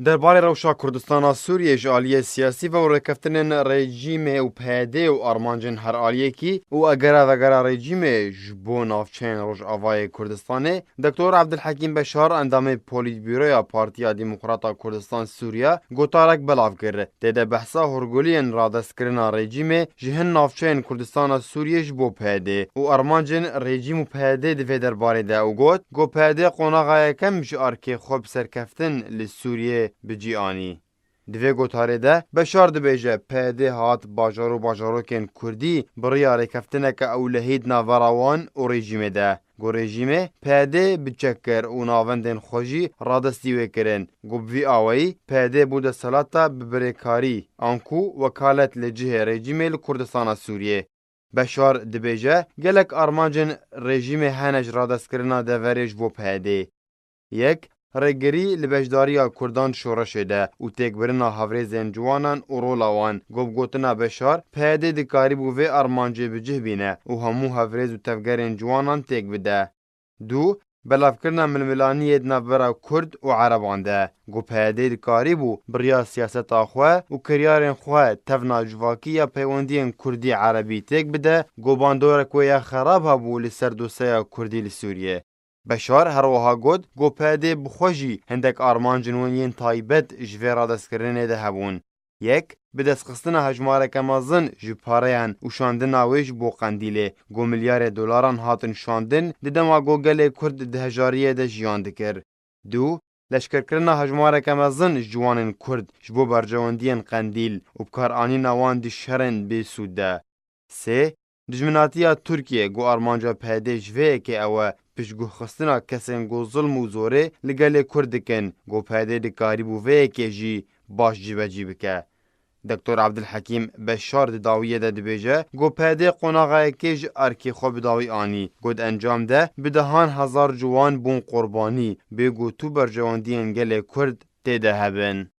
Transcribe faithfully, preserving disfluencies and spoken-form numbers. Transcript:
Derbarê rewşa Kurdistana Sûriyê ji aliyê siyasî ve û rêkeftinên rejîmê û P Y D û armancên her aliyekî û egera vegera rejîmê ji bo navçeyên Rojavayê Kurdistanê, Doktor Abdulhekîm Beşar, endamê Polîtbûroya Partiya Demokrata Kurdistan Sûriye, gotarek belav kir. Tê de behsa hûrguliyên radestkirina rejîmê ji hin navçeyên Kurdistana Sûriyê ji bo P Y D û armancên rejîm û P Y D di vê derbarê de û got, ku P Y D qonaxa yekem ji arkê xwe bi serkeftin li Sûriyê bi cî anî. Di vê gotarê de Beşar dibêje, P Y D hat bajar û bajarokên Kurdî bi riya rêkeftineke ewlehî di navbera wan û rejîmê de. Ku rejîmê P Y D bi çek kir û navendên xwe jî radestî wê kirin. Ku bi vî awayî P Y D bû desthilata bi birêkarî, anku wekalet li cihê rejîmê li Kurdistana Sûriyê. Beşar dibêje, gelek armancên rejîmê hene ji radestkirina deverê ji bo P Y D. Yek, rêgirî li beşdariya Kurdan di şoreşê de û têkbirina hevrêzên ciwanan û rola wan. Ku bi gotina Beşar, P Y D dikarîbû vê armancê bi cih bîne û hemû hevrêz û tevgerên ciwanan têk bide. Du, belavkirina milmilaniyê di navbera Kurd û Ereban de. Ku P Y D dikarîbû bi riya siyaseta xwe û kiryarên xwe tevna civakî ya peywendiyên Kurdî Erebî têk bide, ku bandorek wê ya xerab hebû li ser dosyeya Kurdî li Sûriyê. Beşar her wiha got, ku P Y D bi xwe jî hindek armancên wan yên taybet ji vê radestkirinê de hebûn. Yek, bi destxistina hejmareke mezin ji pareyan û şandina wê ji bo Qendîlê, ku milyarê dolaran hatin şandin, di dema ku gelê Kurd di hejariyê de jiyan dikir. Du, leşkerkirina hejmareke mezin ji ciwanên Kurd ji bo berjewendiyên Qendîl û bikaranîna wan di şerên bêsûd de. Sê, dijminatiya Tirkiyê, ku armanca P Y D ji vê yekê ew e, piştguhxistina kesên ku zilm û zorê li gelê Kurd dikin, ku P Y D dikarîbû vê yekê jî baş cîbecî bike. Doktor Abdulhekîm Beşar di dawiyê de dibêje, ku P Y D qonaxa yekê ji erkê xwe bi dawî anî, ku di encam de bi dehan hezar ciwan bûn qurbanî, bê ku tu berjewendiyên gelê Kurd tê de hebin.